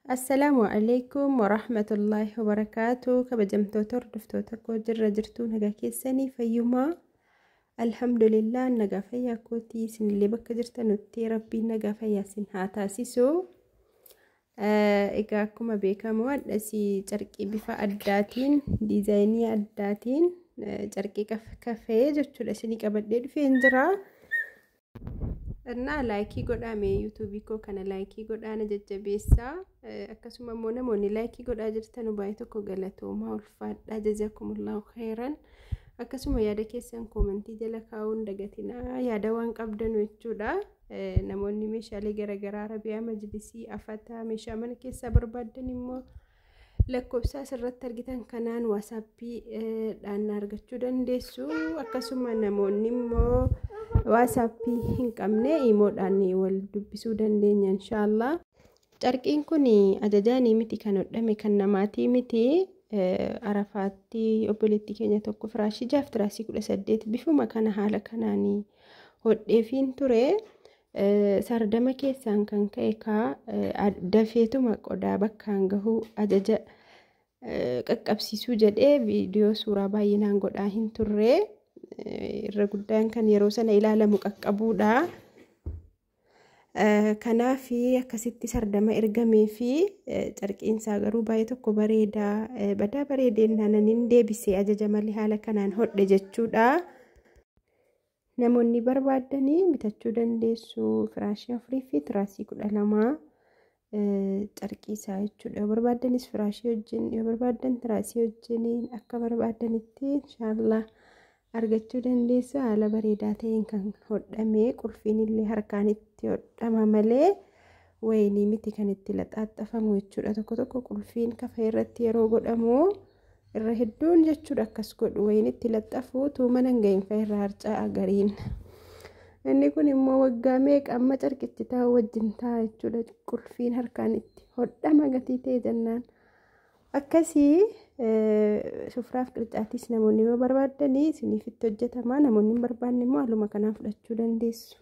Assalaamu alaikum warahmatullaahi wabarakaatu. Kabajamtoota hordoftoota koo, jirra jirtuu? Nagaa keessanii? Fayyumaa? Alhamdulillah, nagaa fayyaa kootii. Isinillee bakka jirtanutti Rabbiin nagaa fayyaa isin haa taasisu. Egaa akkuma beekamu hadhasii carqii bifa addaatiin, diizaayinii addaatiin carqii kafee jechuudha isinii qabadhee dhufeen jira. እና like godhaa mee, yuutuubii koo kana like godhaa, na jajjabeessaa. Akkasuma immoo namoonni like godhaa jirtan baay'ee tokko galatoomaa, ulfaadhaa, jazakumullahu khairan. Akkasuma yaada keessan comment jala kaa'uun dagatinaa, yaada waan qabdanu jechuudha. Namoonni meeshaalee garaagaraa, arabiyaa majlisii, afataa, meeshaa mana keessaa barbaaddan immoo lakkoofsa asirratti argitan kanaan waasaappii dhaan argachuu dandeessu. Akkasuma namoonni immoo waasaappii hin qabne iimoodhaan wal dubbisuu dandeenya, inshaallah. Carqiin kun ajajaanii miti kan hodhame, kan namaatii miti. Arafaatti obboleettii keenya tokko firaashii 6 tiraasii 18 bifuma kana haala kanaan hodheefiin ture. Sardama keessaan kan ka'e kaa dafeetuma qodaa bakkaan gahuu, ajaja qaqqabsiisuu jedhee viidiyoo suuraa baay'inaan godhaa hin turre. Irra guddaan kan yeroo sana ilaalamu qaqqabuudha. Kanaaf akkasitti sardama ergamee fi carqiinsaa garuu baay'ee tokko bareedaa, badaa bareedeen naananiin deebisee ajaja malee haala kanaan hodhe jechuudha. Namoonni barbaadanii bitachuu dandeessu, firaashii 4 fi tiraasii 12 carqii isaa jechuudha. Yoo barbaaddanis firaashii wajjin, yoo barbaaddan tiraasii wajjin, akka barbaadanitti inshaallah argachuu dandeessu. Haala bareedaa ta'een kan hodhame, qulfiin illee harkaan itti hodhama malee wayinii miti kan itti laxaaxafamu jechuudha. Tokko tokko qulfiin kafa irratti yeroo godhamu irra hedduun jechuudha akkas godhu, wayin itti laxafu tuuma nan gahin fa'a irraa harca'a gariin. Inni kun immoo waggaa meeqa amma carqichi taa'u wajjin taa'a jechuudha. Qulfiin harkaan itti hodhama gatii ta'e jennaan. Akkasii sufraaf qircaatis namoonni yoo barbaaddanii isiniif itti hojjetama, namoonni hin barbaanne immoo haaluma kanaan fudhachuu dandeessu.